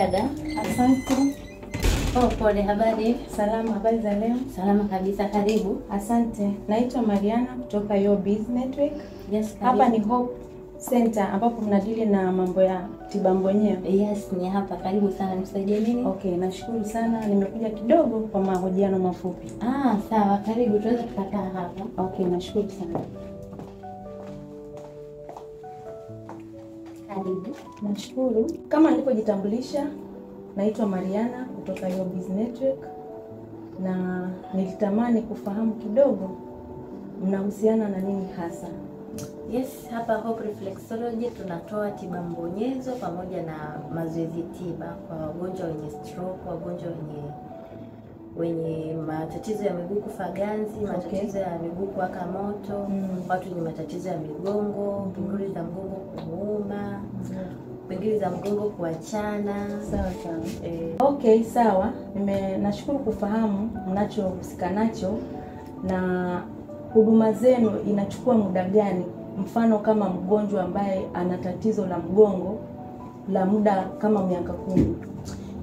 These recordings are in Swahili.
dada. Asante. Oh, pole. Habari? Salama. Habari za leo? Salama kabisa, karibu. Asante. Naitwa Mariana kutoka Your Biz Network. Yes, karibu. Hapa ni Hope Center ambapo mnadili na mambo ya tiba mbonyeo. Yes, ni hapa. Karibu sana. Nikusaidie nini? Okay, nashukuru sana. Nimekuja kidogo kwa mahojiano mafupi. Ah, sawa. Karibu, tunaweza tukakaa hapa. Okay, nashukuru sana. Karibu. Nashukuru. Kama nilivyojitambulisha, naitwa Mariana kutoka Your Biz Network na nilitamani kufahamu kidogo mnahusiana na nini hasa. Yes, hapa Hope Reflexology tunatoa tiba mbonyezo pamoja na mazoezi tiba kwa wagonjwa wenye stroke, wagonjwa wenye matatizo ya miguu kufa ganzi, matatizo ya miguu kuwaka moto, watu wenye matatizo ya migongo, pingili za mgongo kuuma, pingili za mgongo kuachana. Sawa sawa. Okay, sawa. Nashukuru kufahamu mnachohusika nacho na huduma zenu inachukua muda gani? Mfano kama mgonjwa ambaye ana tatizo la mgongo la muda kama miaka 10.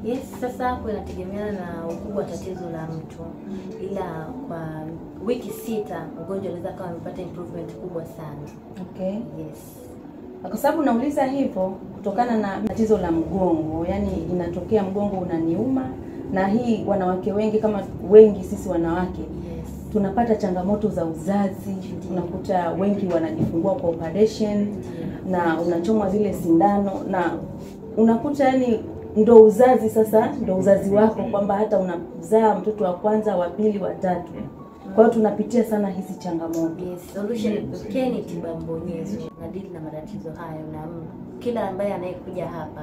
Yes, sasa hapo inategemeana na ukubwa wa tatizo la mtu. Ila kwa wiki 6 mgonjwa anaweza kuwa amepata improvement kubwa sana. Okay. Yes. Kwa sababu nauliza hivyo kutokana na tatizo la mgongo, yani inatokea mgongo unaniuma, na hii wanawake wengi, kama wengi sisi wanawake, yes, tunapata changamoto za uzazi. Unakuta wengi wanajifungua kwa operation na unachomwa zile sindano na unakuta yani ndo uzazi sasa, ndo uzazi wako, kwamba hata unazaa mtoto wa kwanza, wa pili, wa tatu. Kwa hiyo tunapitia sana hizi changamoto. Yes, solution pekee ni tiba mbonyezo. Nadili na matatizo hayo, na kila ambaye anayekuja hapa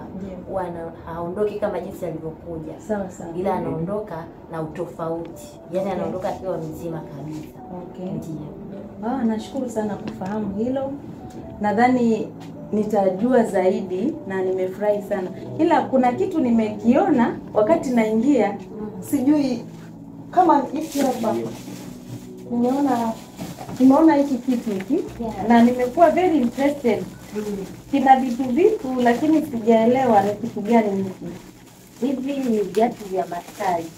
huwa haondoki kama jinsi alivyokuja. Sawa sawa. Ila anaondoka na utofauti. Yaani anaondoka akiwa mzima kabisa. Okay. Ndiyo. Ah, nashukuru sana kufahamu hilo. Nadhani nitajua zaidi na nimefurahi sana. Ila kuna kitu nimekiona wakati naingia, sijui kama hiki hapa. Nimeona hiki kitu hiki, yeah, na nimekuwa very interested. Kina vitu lakini sijaelewa ni kitu gani hiki. Hivi ni viatu vya masaji.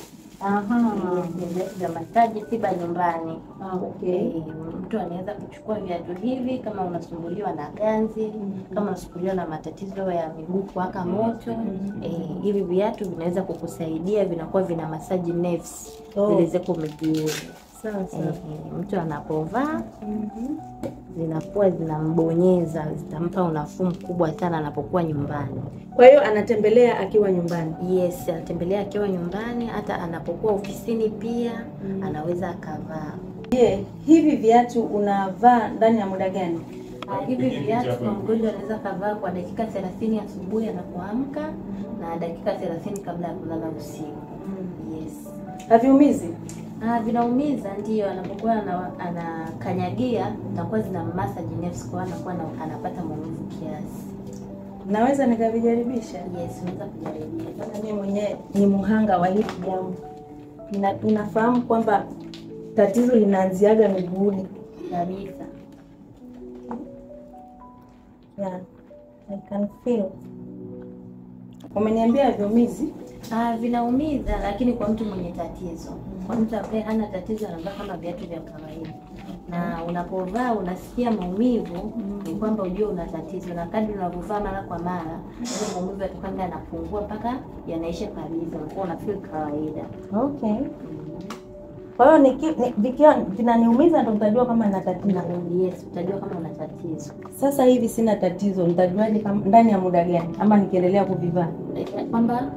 Aha. Ni viatu vya masaji tiba nyumbani. Ah, okay. Mtu anaweza kuchukua viatu hivi kama unasumbuliwa na ganzi, kama unasumbuliwa na matatizo ya miguu kuwaka moto. Hivi viatu vinaweza kukusaidia, vinakuwa vina masaji nerves zile ziko miguuni. Sawa sawa. Mtu anapovaa zinakuwa zinambonyeza, zitampa unafuu mkubwa sana anapokuwa nyumbani. Kwa hiyo anatembelea akiwa nyumbani? Yes, anatembelea akiwa nyumbani, hata anapokuwa ofisini pia anaweza akavaa. Je, hivi viatu unavaa ndani ya muda gani? Hivi viatu kwa mgonjwa anaweza kavaa kwa dakika 30 asubuhi anapoamka na dakika 30 kabla ya kulala usiku. Yes. Haviumizi? Vinaumiza ndio, anapokuwa anakanyagia itakuwa zina massage nerves, kwa anakuwa anapata maumivu kiasi. Naweza nikavijaribisha? Yes, unaweza kujaribia. Maana mimi mwenyewe ni muhanga wa hili jambo. Ninafahamu kwamba tatizo linaanziaga miguuni kabisa. Yeah, I can feel. Umeniambia viumizi? Vinaumiza lakini kwa mtu mwenye tatizo. Kwa mtu ambaye hana tatizo anavaa kama viatu vya kawaida. Na unapovaa unasikia maumivu, ni kwamba ujue una tatizo, na kadri unavyovaa mara kwa mara, maumivu yatakwenda yanapungua mpaka yanaisha kabisa, unakuwa una feel kawaida. Okay. Kwa hiyo vikiwa vinaniumiza ndo utajua kama nina tatizo. Yes, utajua kama una tatizo. Sasa hivi sina tatizo, nitajuaje ndani ya muda gani ama nikiendelea kuvivaa? Kwamba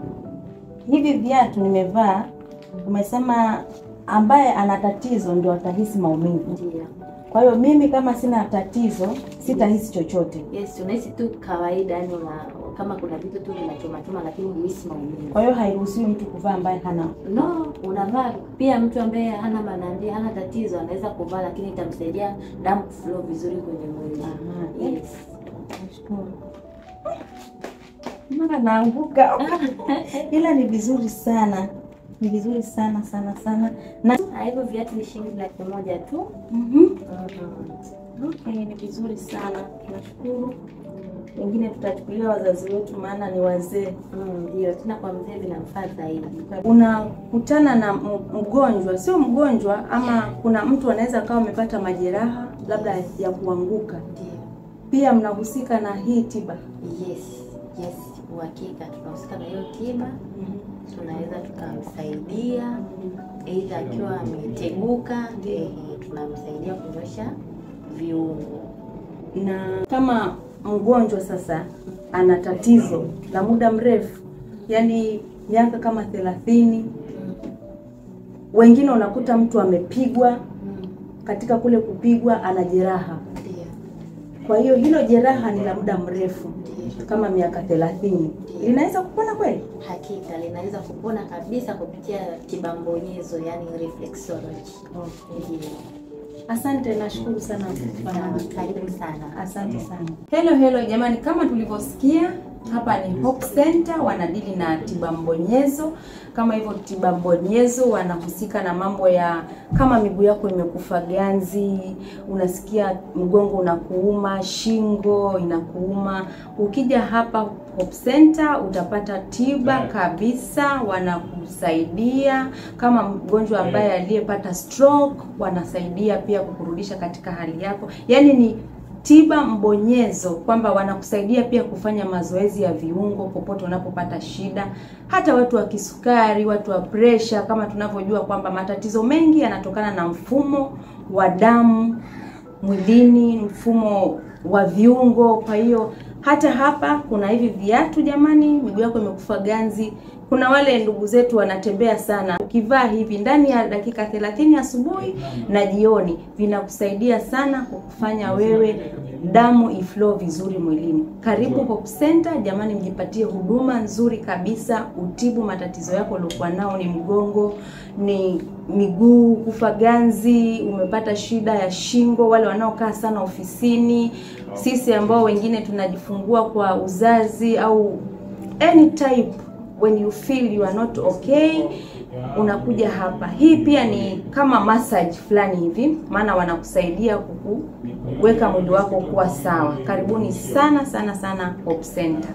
hivi viatu nimevaa, umesema ambaye ana tatizo ndio atahisi maumivu. Ndiyo. Kwa hiyo mimi kama sina tatizo sitahisi chochote. Yes, unahisi tu kawaida, yani kama kuna vitu tu vinachoma choma lakini huhisi maumivu. Kwa hiyo hairuhusiwi mtu kuvaa ambaye hana. No, unavaa pia mtu ambaye hana manandi, hana tatizo anaweza kuvaa, lakini itamsaidia damu flow vizuri kwenye mwili. Yes. Nashukuru. Mara naanguka. Ila ni vizuri sana. Ni vizuri sana sana sana. Na hivyo viatu ni shilingi 100,000 tu. Okay, ni vizuri sana. Nashukuru. Wengine tutachukulia wazazi wetu, maana ni wazee. Ndio, tena kwa mzee vinamfaa zaidi. Unakutana na mgonjwa, sio mgonjwa, ama kuna mtu anaweza akawa amepata majeraha labda ya kuanguka. Ndio. Pia mnahusika na hii tiba? Yes, yes, uhakika tunahusika na hiyo tiba. Tunaweza tukamsaidia aidha akiwa ameteguka, tunamsaidia kunyosha viungo. Na kama mgonjwa sasa ana tatizo la muda mrefu, yani miaka kama 30, wengine unakuta mtu amepigwa, katika kule kupigwa ana jeraha. Kwa hiyo hilo jeraha ni la muda mrefu kama miaka 30. Linaweza kupona kweli? Hakika linaweza kupona kabisa kupitia tiba mbonyezo, yani reflexology. Okay. Asante, nashukuru sana. Karibu sana. Asante sana. Hello hello jamani, kama tulivyosikia hapa ni Hope Center, wanadili na tiba mbonyezo. Kama hivyo tiba mbonyezo wanahusika na mambo ya kama miguu yako imekufa ganzi, unasikia mgongo unakuuma, shingo inakuuma, ukija hapa Hope Center utapata tiba kabisa, wanakusaidia. Kama mgonjwa ambaye aliyepata stroke, wanasaidia pia kukurudisha katika hali yako. Yani ni tiba mbonyezo kwamba wanakusaidia pia kufanya mazoezi ya viungo popote unapopata shida. Hata watu wa kisukari, watu wa pressure, kama tunavyojua kwamba matatizo mengi yanatokana na mfumo wa damu mwilini, mfumo wa viungo. Kwa hiyo hata hapa kuna hivi viatu jamani, miguu yako imekufa ganzi. Kuna wale ndugu zetu wanatembea sana, ukivaa hivi ndani ya dakika 30 asubuhi na jioni, vinakusaidia sana kukufanya wewe damu iflow vizuri mwilini. Karibu Hope Center jamani, mjipatie huduma nzuri kabisa, utibu matatizo yako uliokuwa nao, ni mgongo, ni miguu kufa ganzi, umepata shida ya shingo, wale wanaokaa sana ofisini, sisi ambao wengine tunajifungua kwa uzazi au any type, when you feel you are not okay, unakuja hapa. Hii pia ni kama massage fulani hivi, maana wanakusaidia kukuweka mwili wako kuwa sawa. Karibuni sana sana sana Hope Center.